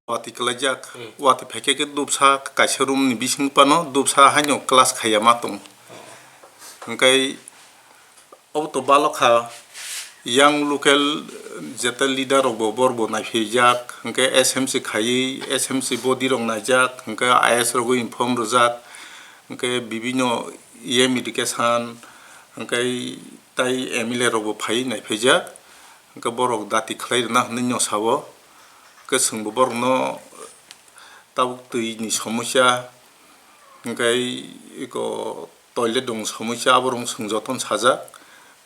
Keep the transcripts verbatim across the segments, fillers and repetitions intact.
Watwi kwlaijak, hmm, watwi phaikhe khe dubsa kaisa room ni bising phano dubsa haino class khaiya ma tongo. Hwnkhe obo to balok kha, yang local jeta leader rok bo bor bo naiphaijak, hwnkhe S M C khaiwi S M C body rok naijak, hwnkhe I A S rogwi inform rwjak, hwnkhe bibino E M education, hwnkhe tai M L A rok bo phaiwi naiphaijak, hwnkhe borok dati khlai rwna hwnwi no sao. Hwnkhe chwngbo borokno tabuk twi ni somosya, hwnkhe eko toilet rokni somosya, aborok chwng jotono sajak.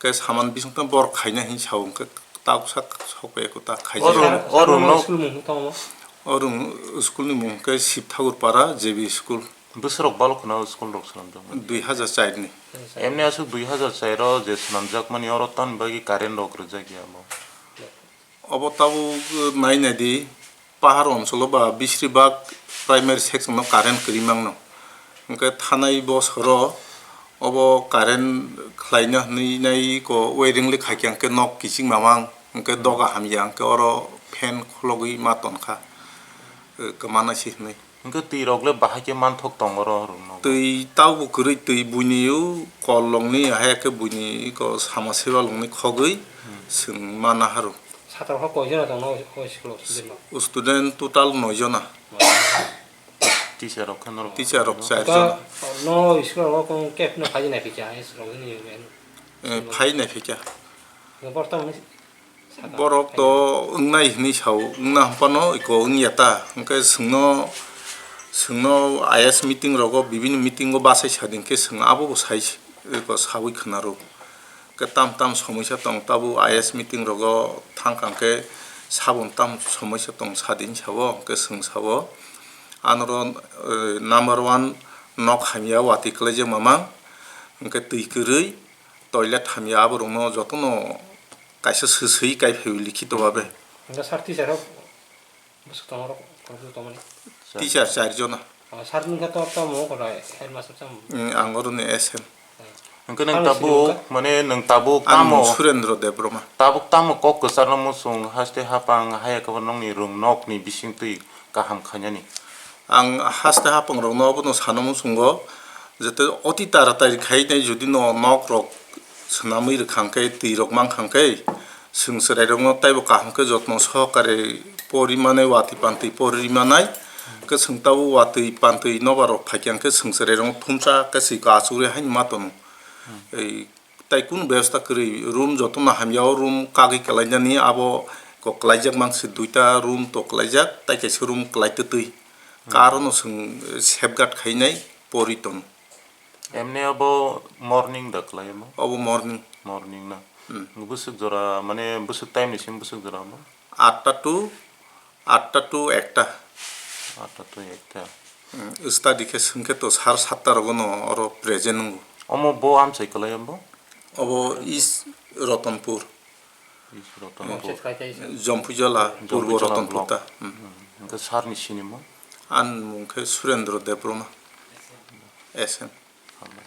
Hwnkhe saman bisingtwi borok khaina hinwi sao, hwnkhe tabuk sak sok bai eko ta khaijak. O room, o room no school mung tamo? O room school ni mung hwnkhe Shiv Thakur Para J B school. Bwswrok balok khna o school rok swnamjakmani? Dui hazar char ni. Emni aswk dui hazar char o je swnamjakmani, oro tamni bagwi current rok rwjak ya bo? Obo tabuk nai nai di, pahar oncholo ba bisri bak primary section no current kwrwi mangno. Hwnkhe thanai bosoro obo current khlaina hwnwi nai ko wiring le khaikhe hwnkhe nok kiching mamang, hwnkhe doga hamya, hwnkhe oro fan khulogwi ma tonkha, kwmana se hwnwi. Hwnkhe twi rok le bahai khe manthok tongo oro rwngno? Twi tabuk kwrwi, twi buini o kol longni, haya khe buini ko sama seba longni khogwi, hmm, chwng ma naharu. Satra kho koi jora tongno o school o student no? Student total noi jona. Teacher rok khe norok? Teacher rok char jona. No school o kong kep no phai nai phikya, school ni. Eh, phai nai phikya. Borok to wngnai hwnwi sao, wngna hwnphano eko wngya ta, hwnkhe chwngno, chwngno I A S meeting rogo, bibini meeting o bachai sadi hwnkhe chwng abobo sai, eko saui khwnaro. Hwnkhe tam tam somosya tong, tabuk I A S meeting rogo thangkha hwnkhe sabon tam somosya tong sadi sao, hwnkhe chwng sao. Anoro, eh, number one nok hamya watwi kwlaijak mamang, hwnkhe twi kwrwi, toilet hamya, aborokno jotono kaisa swswi kaiphai likhito babe. Hwnkhe sir teacher rok bwswk tongo rok, rok tongmani? Teacher char jona. O, sir wngkha to, tamo korai headmaster tamo? Mm, ang oroni S M. Hwnkhe nwng tabuk, mane nwng tabuk tamo? Ang Surendra Debbarma. Tabuk tamo kok kwcharno muchung haste hapang haya khe bo nokni rwng nokni bisingtwi kaham khainani? Ang haste hapang rokno abono sana muchungo, jete oti taratari khainai, jodi no nok rok swnamwi rwkha hwnkhe, twi rok mankha hwnkhe, chwng chwrai rokno taibo kaham khe jotno sohokare pori manai, watwi pantwi pori manai. Hwnkhe chwng tabuk watwi pantwi nobar rok phaikha hwnkhe chwng chwrai rokno thumsa khe swiko achugwi haino ma tono. Ei Tai kunu bebosta kwrwi, room jotono hamya o room kagwi kwlainani, abo kok kwlaijak mansi duita room to kwlaijak, tai kaisa room kwlai twtwi. Hmm. Karono chwng safeguard khainai pori tong. Emni abo morning da kwlai abo? Obo morning. Morning na. Hmm. Bwswk jora, mane bwswk time ni simi bwswk jora abo? Atta to, atta to ekta. Atta to ekta. Hmm, study khe swngkhe to sar satta rogono oro present wngo. Omo bo amchai kwlai abo? Obo East Ratanpur. East Ratanpur. Jompujala, Purbo Jompujala Ratanpur block. Ta. Hmm. Hmm. Hwnkhe sir ni sinimo? Ani mung khe Surendra Debbarma, S M. Hambai.